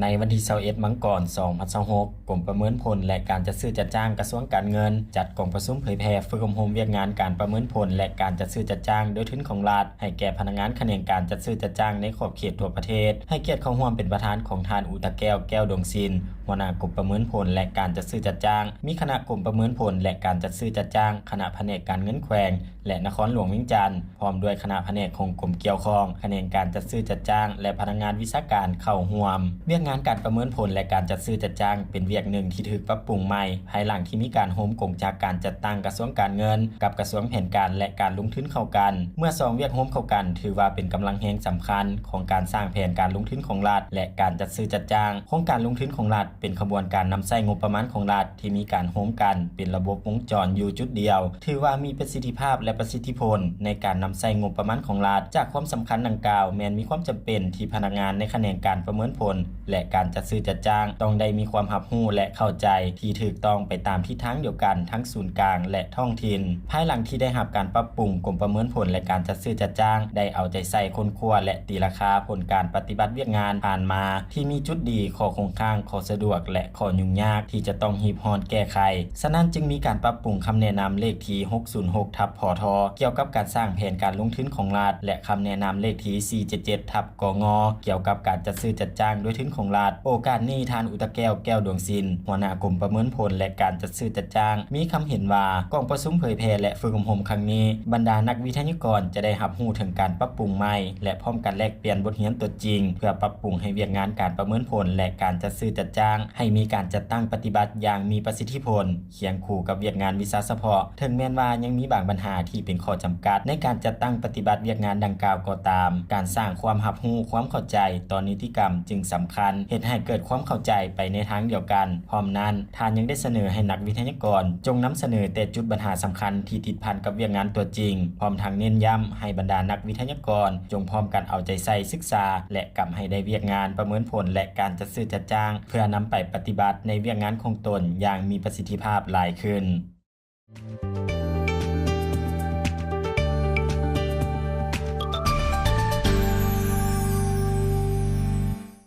ໃນວັນທີຊາວເອັດ ມັງກອນ ສອງພັນຊາວຫົກ, ກົມປະເມີນຜົນ ແລະ ການຈັດຊື້ຈັດຈ້າງ ກະຊວງການເງິນ ຈັດກອງປະຊຸມເຜີຍແຜ່ຝຶກອົບຮົມວຽກງານການປະເມີນຜົນ ແລະ ການຈັດຊື້ຈັດຈ້າງດ້ວຍທຶນຂອງລັດ ໃຫ້ແກ່ພະນັກງານຂະແໜງການຈັດຊື້ຈັດຈ້າງໃນຂອບເຂດທົ່ວປະເທດ. ໃຫ້ກຽດເຂົ້າຮ່ວມເປັນປະທານຂອງທ່ານ ອຸຕະແກ້ວ ແກ້ວດວງສິນ, ຫົວໜ້າກົມປະເມີນຜົນ ແລະ ການຈັດຊື້ຈັດຈ້າງ, ມີຄະນະກົມປະເມີນຜົນ ແລະ ການຈັດຊື້ຈັດຈ້າງ, ຄະນະພະແນກການເງິນແຂວງ ແລະ ນະຄອນຫຼວງວຽງຈັນ, ພ້ອມດ້ວຍຄະນະພະແນກຂອງກົມກ່ຽວຂ້ອງ, ຂະແໜງການຈັດຊື້ຈັດຈ້າງ ແລະ ພະນັກງານວິຊາການເຂົ້າຮ່ວມ. ວຽກງານການປະເມີນຜົນ ແລະ ການຈັດຊື້ຈັດຈ້າງ ເປັນວຽກໜຶ່ງທີ່ຖືກປັບປຸງໃໝ່ ພາຍຫຼັງທີ່ມີການໂຮມກົງຈັກການຈັດຕັ້ງກະຊວງການເງິນ ກັບກະຊວງແຜນການ ແລະ ການລົງທຶນເຂົ້າກັນ. ເມື່ອສອງວຽກໂຮມເຂົ້າກັນ ຖືວ່າເປັນກຳລັງແຮງສຳຄັນຂອງການສ້າງແຜນການລົງທຶນຂອງລັດ ແລະ ການຈັດຊື້ຈັດຈ້າງ. ໂຄງການລົງທຶນຂອງລັດ ເປັນຂະບວນການນຳໃຊ້ງົບປະມານຂອງລັດ ທີ່ມີການໂຮມກັນເປັນລະບົບວົງຈອນຢູ່ຈຸດດຽວ, ຖືວ່າມີປະສິດທິພາບ ແລະ ປະສິດທິຜົນໃນການນຳໃຊ້ງົບປະມານຂອງລັດ. ຈາກຄວາມສຳຄັນດັ່ງກ່າວ ແມ່ນມີຄວາມຈຳເປັນທີ່ພະນັກງານໃນຂະແໜງການປະເມີນຜົນ ແລະ ການຈັດຊື້ຈັດຈ້າງ ຕ້ອງໄດ້ມີຄວາມຮັບຮູ້ ແລະ ເຂົ້າໃຈທີ່ຖືກຕ້ອງໄປຕາມທິດທາງດຽວກັນທັງສູນກາງ ແລະ ທ້ອງຖິ່ນ. ພາຍຫຼັງທີ່ໄດ້ຮັບການປັບປຸງກົມປະເມີນຜົນ ແລະ ການຈັດຊື້ຈັດຈ້າງ ໄດ້ເອົາໃຈໃສ່ຄົ້ນຄວ້າ ແລະ ຕີລາຄາຜົນການປະຕິບັດວຽກງານຜ່ານມາ ທີ່ມີຈຸດດີ, ຂໍ້ຄົງຄ້າງ, ຂໍ້ສະດວກ ແລະ ຂໍ້ຫຍຸ້ງຍາກທີ່ຈະຕ້ອງຮີບຮ້ອນແກ້ໄຂ. ສະນັ້ນຈຶ່ງມີການປັບປຸງຄຳແນະນຳເລກທີຫົກສູນຫົກທັບ ພທ ກ່ຽວກັບການສ້າງແຜນການລົງທຶນຂອງລັດ ແລະ ຄຳແນະນຳເລກທີສີ່ເຈັດເຈັດທັບ ກງ ກ່ຽວກັບການຈັດຊື້ຈັດຈ້າງດ້ວຍທຶນຂອງລັດ. ໂອກາດນີ້ ທ່ານ ອຸຕະແກ້ວ ແກ້ວດວງສິນ, ຫົວໜ້າກົມປະເມີນຜົນ ແລະ ການຈັດຊື້ຈັດຈ້າງ ມີຄຳເຫັນວ່າ ກອງປະຊຸມເຜີຍແຜ່ ແລະ ຝຶກອົບຮົມຄັ້ງນີ້ ບັນດານັກວິທະຍາກອນຈະໄດ້ຮັບຮູ້ເຖິງການປັບປຸງໃໝ່ ແລະ ພ້ອມກັນແລກປ່ຽນບົດຮຽນຕົວຈິງ ເພື່ອປັບປຸງໃຫ້ວຽກງານການປະເມີນຜົນ ແລະ ການຈັດຊື້ຈັດຈ້າງ ໃຫ້ມີການຈັດຕັ້ງປະຕິບັດຢ່າງມີປະສິດທິຜົນ ຄຽງຄູ່ກັບວຽກງານວິຊາສະເພາະ. ເຖິງແມ່ນວ່າຍັງມີບາງບັນຫາທີ່ເປັນຂໍ້ຈຳກັດໃນການຈັດຕັ້ງປະຕິບັດວຽກງານດັ່ງກ່າວກໍຕາມ, ການສ້າງຄວາມຮັບຮູ້, ຄວາມເຂົ້າໃຈຕໍ່ນິຕິກຳຈຶ່ງສຳຄັນ, ເຮັດໃຫ້ເກີດຄວາມເຂົ້າໃຈໄປໃນທາງດຽວກັນ. ພ້ອມນັ້ນ, ທ່ານຍັງໄດ້ສະເໜີໃຫ້ນັກວິທະຍາກອນຈົ່ງນຳສະເໜີແຕ່ຈຸດບັນຫາສຳຄັນທີ່ຕິດພັນກັບວຽກງານຕົວຈິງ, ພ້ອມທັງເນັ້ນຢ້ຳໃຫ້ບັນດານັກວິທະຍາກອນຈົ່ງພ້ອມກັນເອົາໃຈໃສ່ສຶກສາ ແລະ ກຳໃຫ້ໄດ້ວຽກງານປະເມີນຜົນ ແລະ ການຈັດຊື້ຈັດຈ້າງ ເພື່ອນຳໄປປະຕິບັດໃນວຽກງານຂອງຕົນຢ່າງມີປະສິດທິພາບຫຼາຍຂຶ້ນ.